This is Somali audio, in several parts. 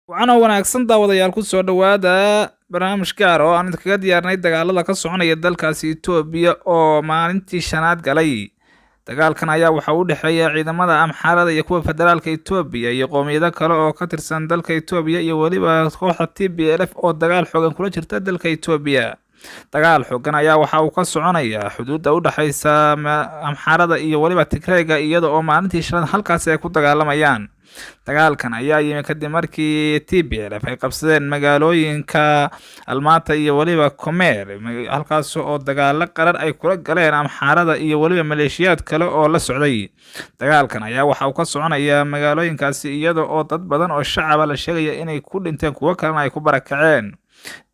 Wacan oo wanaagsan, daawadayaal. Ku soo dhowaada barnaamij gaar oo aan idinkaga diyaarnay dagaalada ka soconaya dalkaasi Itoobiya oo maalintii shanaad galay. Dagaalkan ayaa waxaa u dhexeeya ciidamada Amxaarada iyo kuwa federaalka Itoobiya iyo qoomiyado kale oo ka tirsan dalka Itoobiya iyo weliba kooxda TPLF oo dagaal xoogan kula jirta dalka Itoobiya. Dagaal xoogan ayaa waxa uu ka soconaya xuduudda u dhexeysa Amxaarada iyo weliba Tigrayga, iyada oo maalintii shanaad halkaasi ay ku dagaalamayaan. Dagaalkan ayaa yimi kadib markii TPLF ay qabsadeen magaalooyinka Almaata iyo weliba Komer, halkaas oo dagaalo qarar ay kula galeen Amxaarada iyo weliba maleeshiyaad kale oo la socday. Dagaalkan ayaa waxa uu ka soconaya magaalooyinkaasi, iyada oo dad badan oo shacaba la sheegaya inay ku dhinteen, kuwo kalena ay ku barakaceen.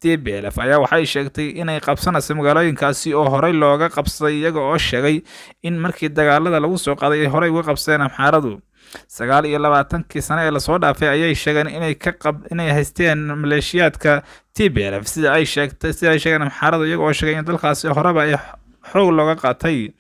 TPLF ayaa waxay sheegtay inay qabsanayso magaalooyinkaasi oo horey looga qabsaday, iyaga oo sheegay in markii dagaalada lagu soo qaaday ay horey uga qabsadeen Amxaaradu. 29-kii sano ee lasoo dhaafay ayay sheegeen inay ka qab inay haysteen maleeshiyaadka TPLF, sida ay sheegtay, sida ay sheegeen Amxaaradu, iyaga oo sheegay in dalkaasi horeba ay xoog looga qaatay.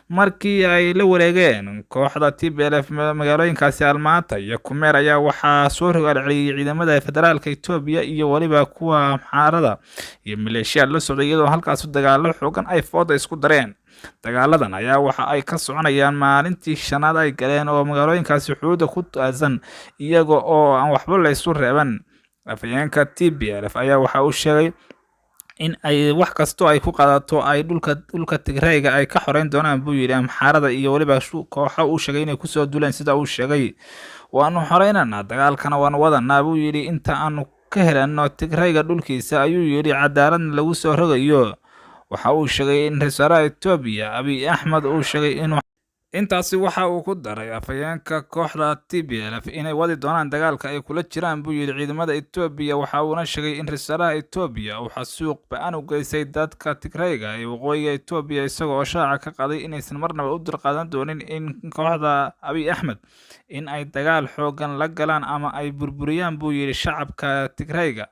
Markii ay la wareegeen kooxda TPLF magaalooyinkaasi Almaata iyo Kumeer ayaa waxaa soo rogaal celiyey ciidamada federaalka Itoobiya iyo weliba kuwa Amxaarada iyo maleeshiyaad la socday, iyadoo halkaasi dagaalo xoogan ay fooda isku dareen. Dagaaladan ayaa waxa ay ka soconayaan maalintii shanaad ay galeen oo magaalooyinkaasi xuduudda ku aasan, iyaga oo aan waxba la isu reeban. Afhayeenka TPLF ayaa waxa uu sheegay in ay wax kastoo ay ku qaadato ay dhulka Tigrayga ay ka xoreyn doonaan, buu yidhi, Amxaarada iyo weliba kooxo uu sheegay inay kusoo duleen. Sida uu sheegay, "Waanu xoreynaynaa, dagaalkana waanu wadanaa," buu yidhi, "inta aanu ka helano Tigrayga dhulkiisa," ayuu yidhi, "cadaaladna lagu soo rogayo. Waxa uu sheegay in ra-iisul wasaaraha Itoobiya Abiy Axmed uu sheegay inuu. Intaasi waxa uu ku daray afhayeenka kooxda TPLF inay wadi doonaan dagaalka ay kula jiraan, buu yidhi, ciidamada Itoobiya. Waxa uuna sheegay in ra-iisul wasaaraha Itoobiya uu xasuuq ba'an u geystay dadka Tigrayga ee waqooyiga Itoobiya, isaga oo shaaca ka qaaday inaysan marnaba u dulqaadan doonin in kooxda Abiy Axmed in ay dagaal xooggan la galaan ama ay burburiyaan, buu yidhi, shacabka Tigrayga.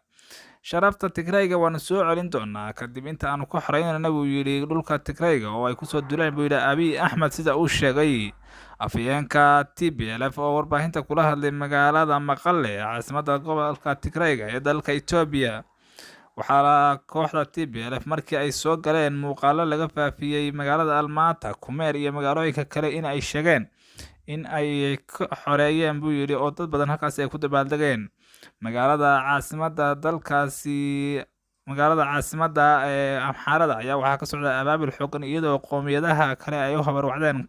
"Sharafta Tigrayga waanu soo celin doonaa kadib inta aanu ka xoreynayna," buu yidhi, "dhulka Tigrayga oo ay kusoo duleen," buu yidhi Abiy Axmed, sida uu sheegay afhayeenka TPLF oo warbaahinta kula hadlay magaalada Maqale ee caasimadda gobolka Tigrayga ee dalka Itoobiya. Waxaa kooxda TPLF markii ay soo galeen muuqaalo laga faafiyey magaalada Almaata, Kumeer iyo magaalooyinka kale in ay sheegeen in ay ka xoreeyeen, buu yidhi, oo dad badan halkaasi ay ku dabaaldegeen. Magaalada caasimadda dalkaasi, magaalada caasimadda ee Amxaarada ayaa waxaa ka socda abaabul xoogan, iyadoo qoomiyadaha kale ay u habarwacdeen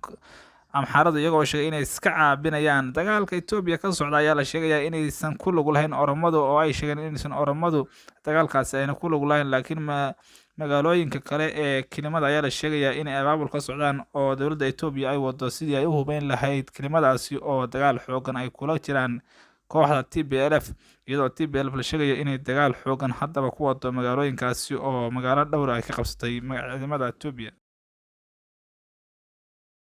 Amxaaradu, iyagoo sheegay inay iska caabinayaan. Dagaalka Itoobiya ka socda ayaa la sheegayaa inaysan ku lug lahayn Oromadu, oo ay sheegeen inaysan Oromadu dagaalkaasi ayna ku lug lahayn, laakiin ma magaalooyinka kale ee kilimada ayaa la sheegayaa inay abaabul ka socdaan oo dowladda Itoobiya ay wado sidii ay u hubeyn lahayd kilimadaasi oo dagaal xoogan ay kula jiraan kooxda TPLF, iyadoo TPLF la sheegayo inay dagaal xoogan haddaba ku wado magaalooyinkaasi oo magaalo dhowr ay ka qabsatay ciidamada Itoobiya.